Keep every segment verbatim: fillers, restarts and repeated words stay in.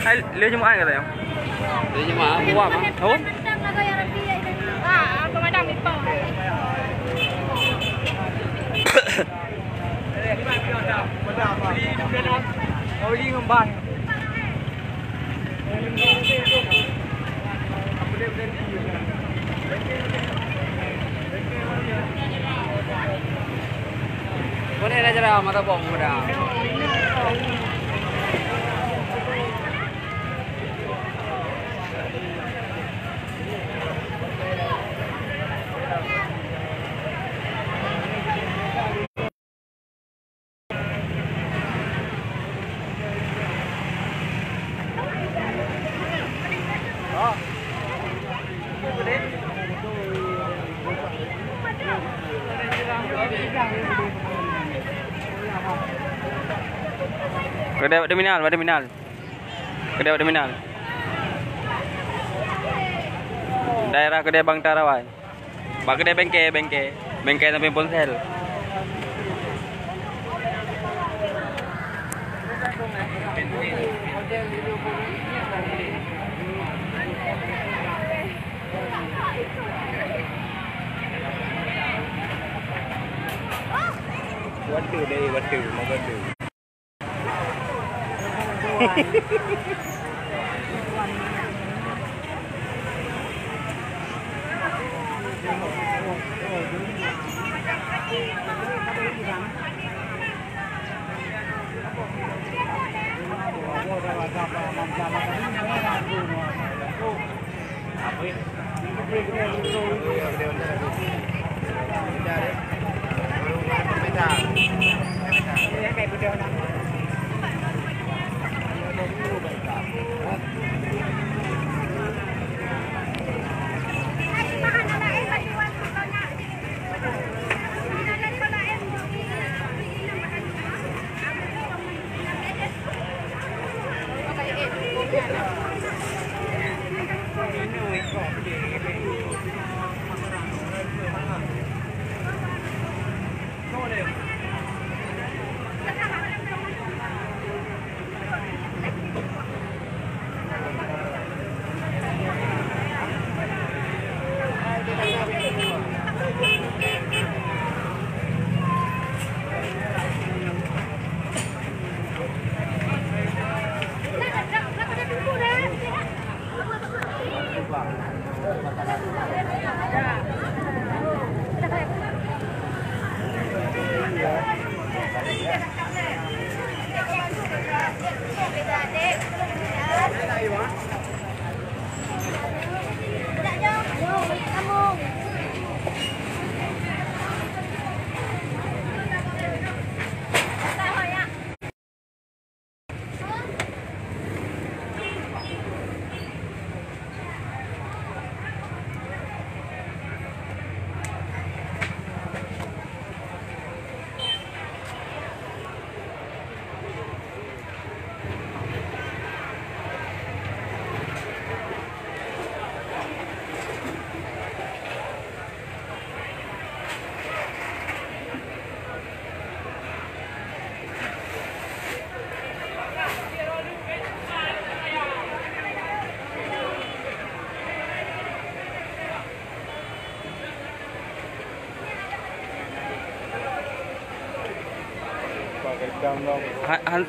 Hai, lheuh Jumaat kata nyoe? Lheuh Jumaat, buat mah. Oh? Kedai bak terminal, bak terminal. Kedai bak terminal. Daerah kedai Bang Tarawai. Bak keudè bengke, bengke. Bengke sampéng ponsel. Waduh, deh, waduh, waduh. Han, han.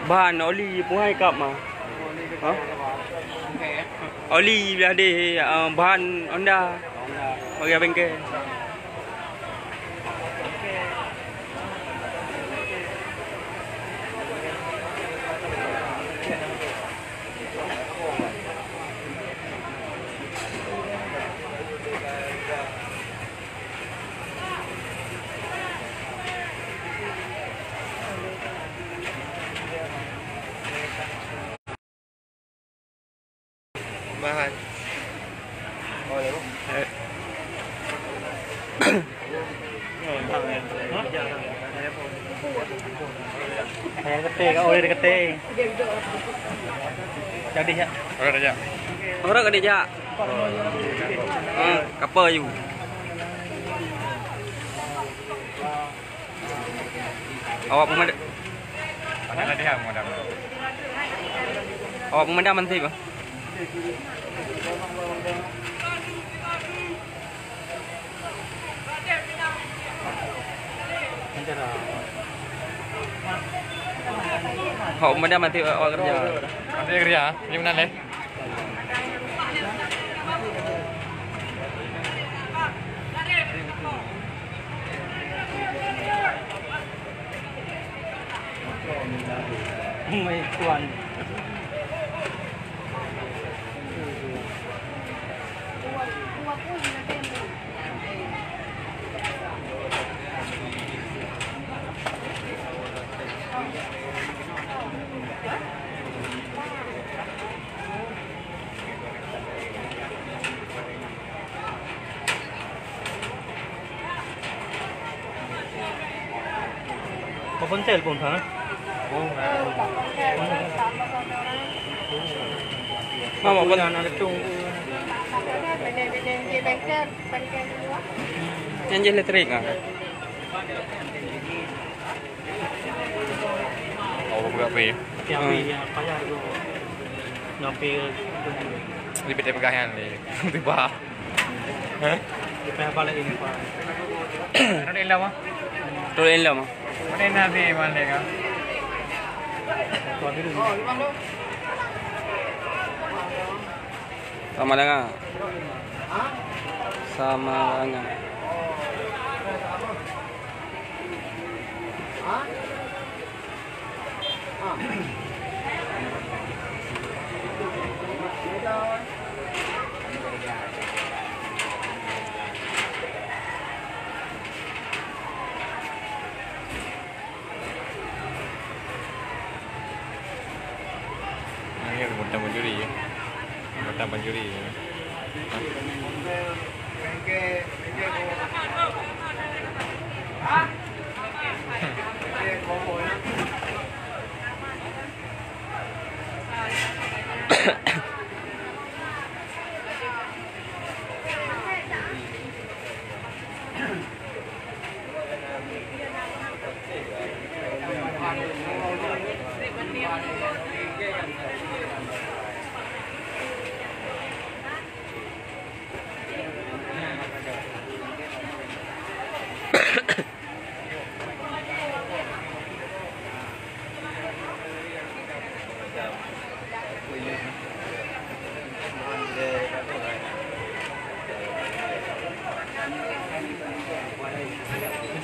Ban oli puhai kap ma. Ha? Oli bilah deh, ah, ban Honda. Bagi bengke. Nyang keutai, ka oleh keutai. Jadi, ya. Orang dah, ya. Orang dah, ya. Hmm, kapal you. Awak pemadam. Awak pemadam nanti, Bang. Awak pemadam nanti awak kerja. Nanti kerja, di mana leh? Apa ponsel pun, ha? Oh, ha. Mama pun. Ada tung. Yang jelas listrik, ha? Oh, buka api. Api-api, hmm, ya, payah tu. Nyampe tu. Lebih dari pegangan ni. Tiba. Hah? Di payah balik ini, Pak. Ada ilmu, ah? Betul ilmu, ah? Mana nabi mana kan? Tuan dulu. Sama dengan. Sama dengan. Ini rebutan pencuri ya. Rebutan pencuri ya.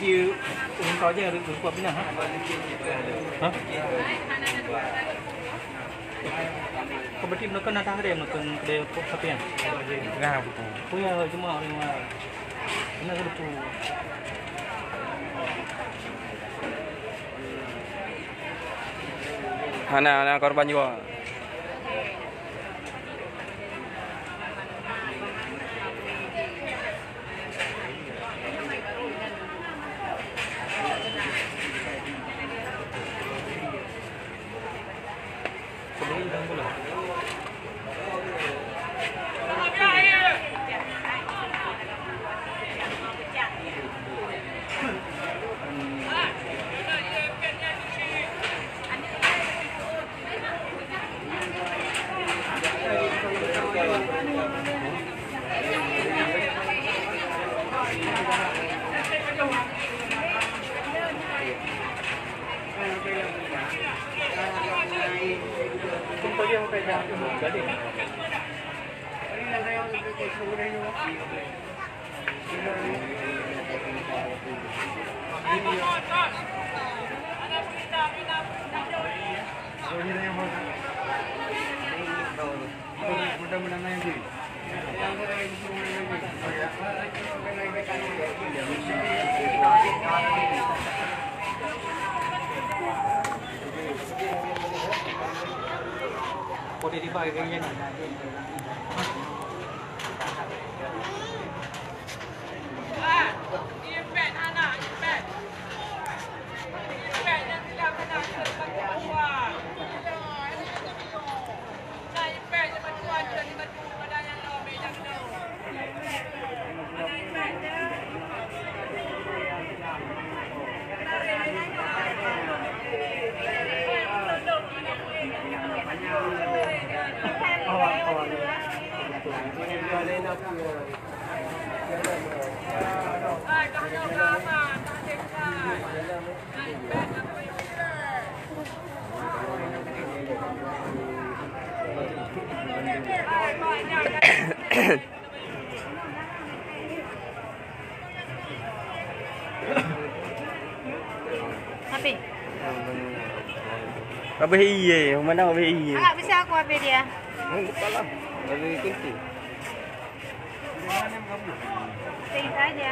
Jadi, ureueng kau je rupa pinah, ha? Ha? Kau berarti menekan datang tadi, menekan kedai pok sapi kan? Nah, betul. Oh ya, cuma orang luar. Kena kena tu. Hana, hana korban jiwa. Habis. Habis ié, mana habis ié? Agak bisa aku habis dia. Hmm, bukanlah. Habis kunci. Cerita aja.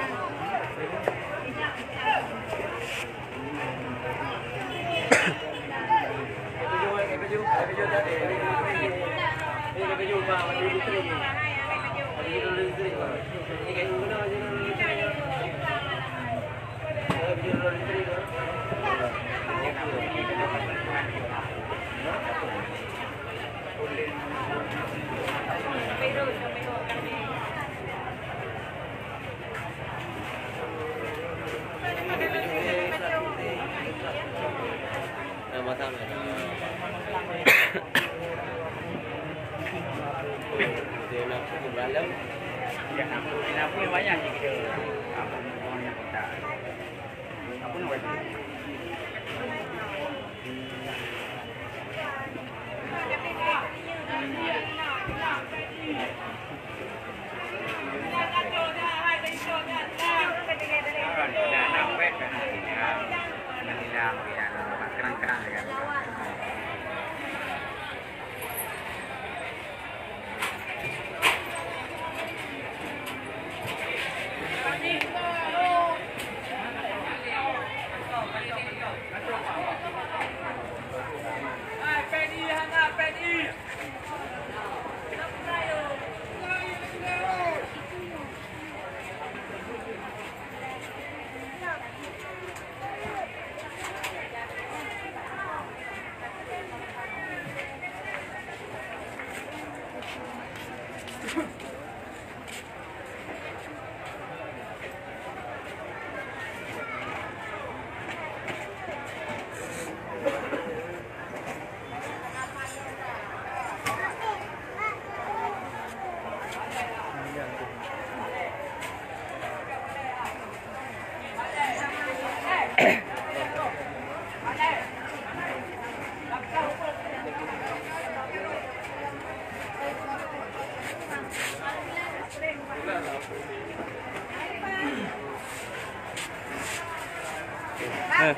Eh.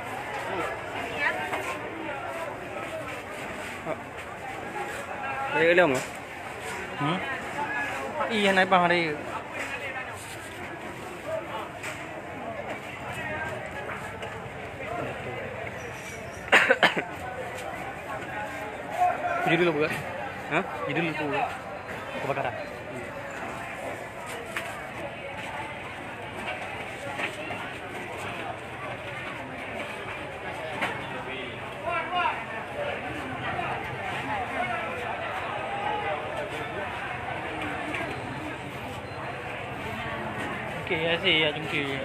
Ayo, Ilong. Hmm? Iya, naik bang hari. Judul apa? Hah? Judul apa? Kebakaran. Okey, ya sih, ya jungkir.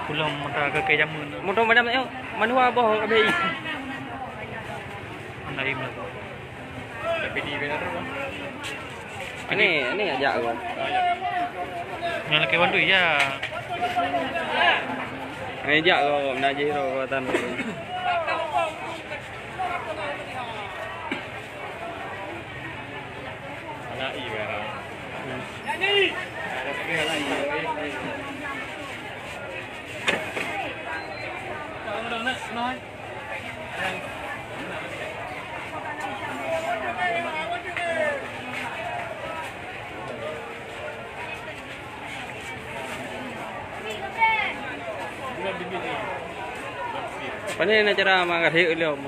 Pulang motor ke, ke jamun. Motor madam, eh, manual boh, habis. Anda im lah. Tapi di mana tu? Ini, ini ajak aku. Yang laki wan tu, ya. Ini ajak aku, nak jiro kekuatan. Anak i mana? Hmm. Pane na cara mangat hek lom.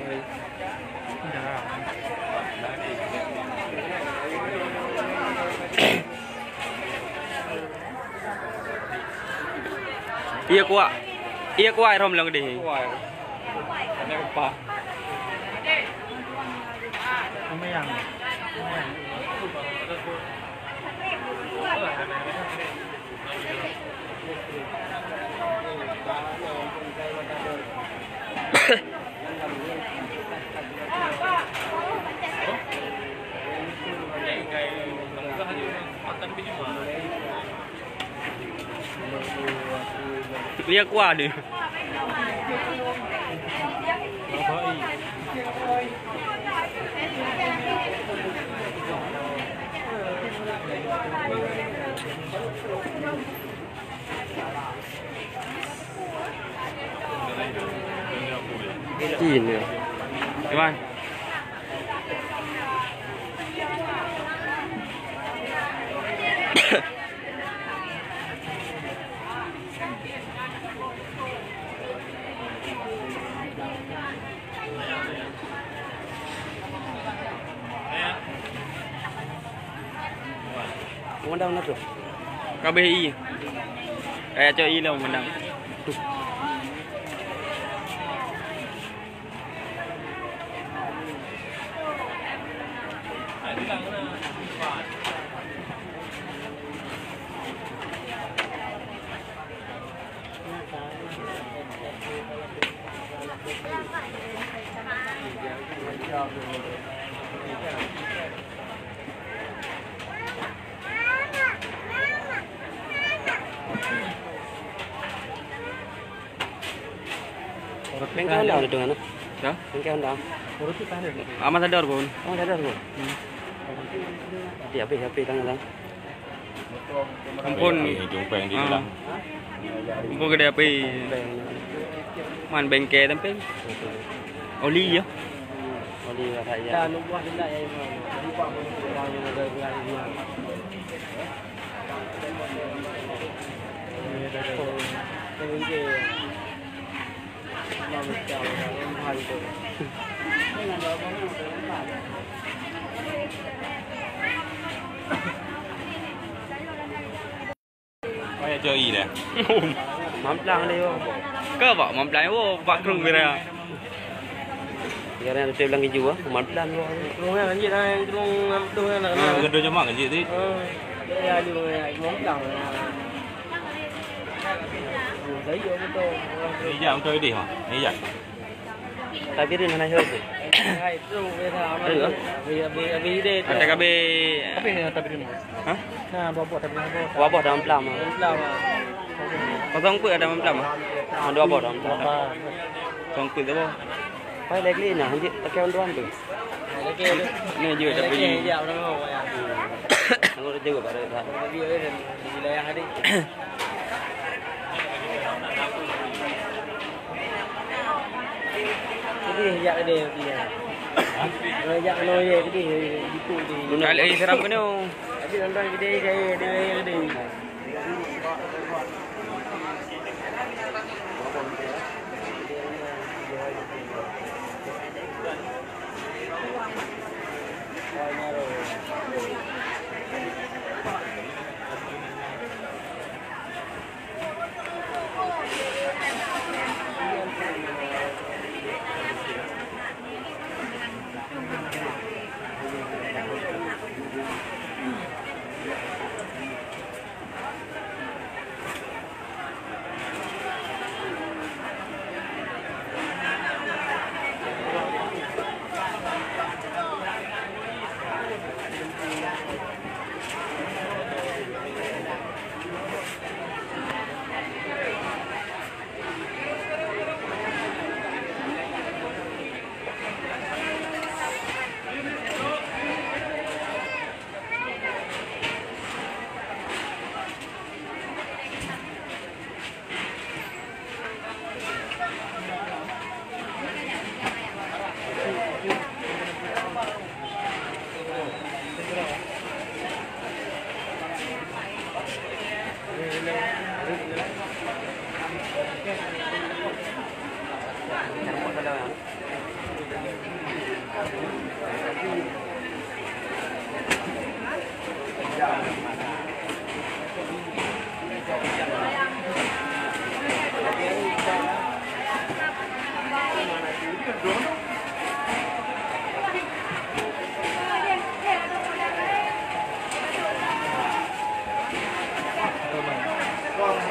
Iya kuat. Iya kuat rom lang deh. Kuat. Ada upah. Lumayan. Lumayan. Dia kuah dia. Ini. Cuman. Peumandang na troh. Ka abéh ie. Kaya cok ie lom peumandang. Bengke Honda tu kan? Ya? Bengke Honda. Amat sadar pun. Oh, sadar pun. Hmm. Dia habis, habis tangan lah. Ampun. Eh, jumpa yang di dalam. Ampun kedai api. Man bengke tapi. Oli ya. Oli lah saya. Payah cok ie dah. Mamplang dia. Ke bak mamplang, oh, bak krueng kira. Kira yang betul bilang keju ah, mamplang dia. Krueng kan lanjut dah, krueng tu kan nak kena. Kena jamak kecil tadi. Ya, dia mamplang. Saya betul. Ni jak betul idih mah. Ni jak. Tabirin hana jaweueb. Hai, tu, biasa, aman. Ada ke? Habis, habis, habis idéh tu. Ada kabeh. Tapi ni tabirin. Hah? Nah, dua boh tabirin, dua boh. Dua boh dalam plam. Dalam plam, ah. Kosong peuet ada dalam plam, ah? Ah, dua boh dalam plam. Dua boh. Kosong peuet dua boh. Pai lagi nah, hanjeuet pakai orang dua tu. Lagi, lagi. Ni je tak pergi. Lagi, ya, orang mau, ya. Kalau dia jaweueb, baru dah. Lagi, lagi, di wilayah tadi. Pedih jak kedai kopi nyan. Kalau jak keunoe ye pedih, jipuk tu. Guna lagi seram keunoe. Tapi nonton kedai saya, dia kedai.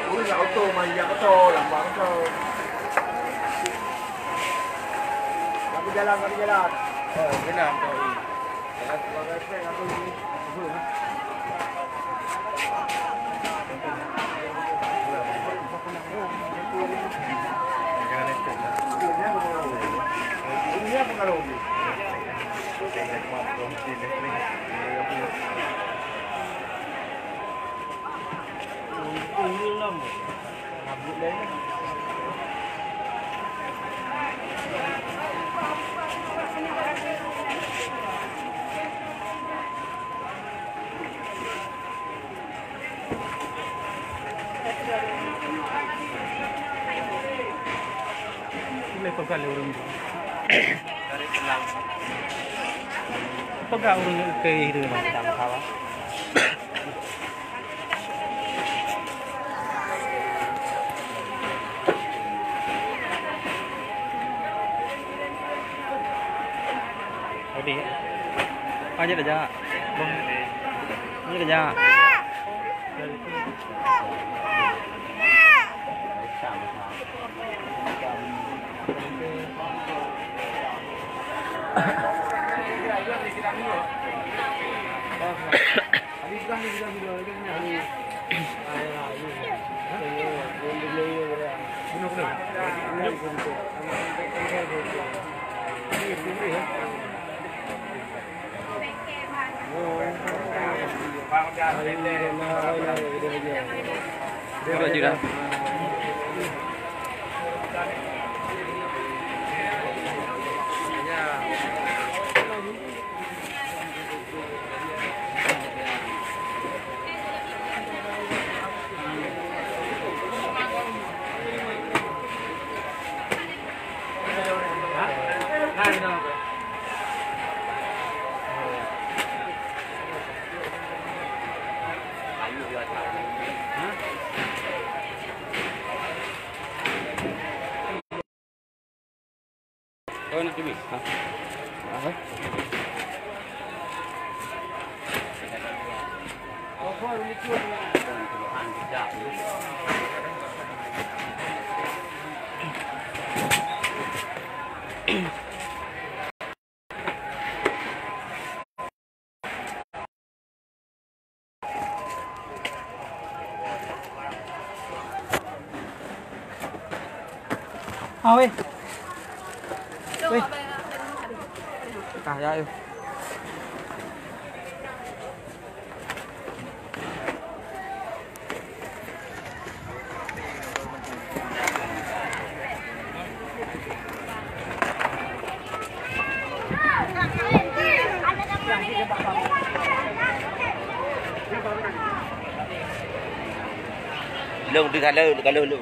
Ureueng nyang oto, maya oto, lambang oto. Jalan, bagi jalan. Oh, benar, betul. Jalan sebagai prank atau ini? Ini apa kalau ini? Ini pegang ureueng. Pegang ureueng ke itu. Odi. Aja dah jak. Bang. Aja dah jak. Oh, nak tubik? Ha. Ha. Ah, weh. Weh. Ah, ya, ayo. Lôn, teugalon, teugalon lôn.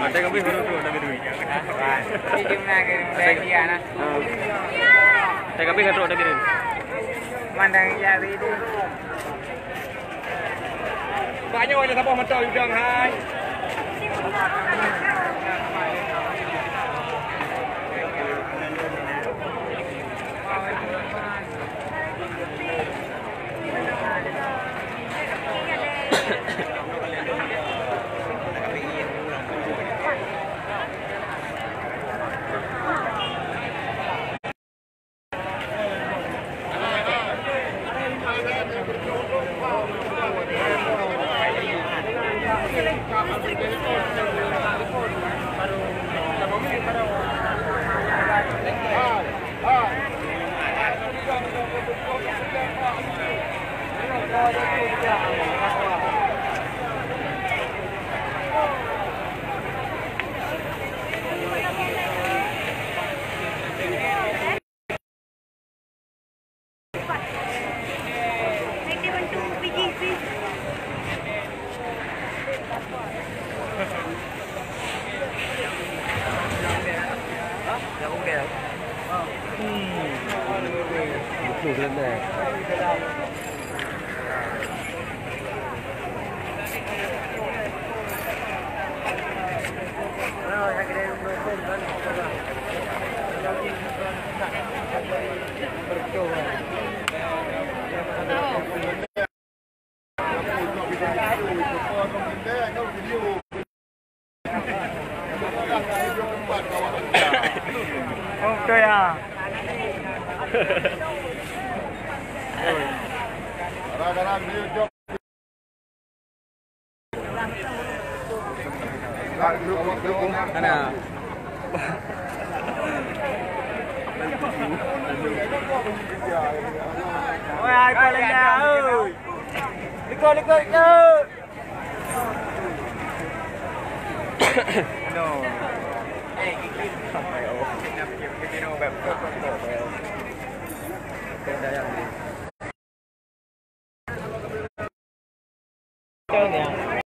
Ada kami baru tu, ada kami. Ada kami baru, ada kami. Mandang jari dulu. Banyak ada saboh mata udang hai. Oh, betul ya. Mana? Woi, hai, Pak Lenda, oi. Liko, liko, liko. No. Eh, gigi. Sampai, oh. Kita pergi, pergi, no, beb. Kau dah yang ni.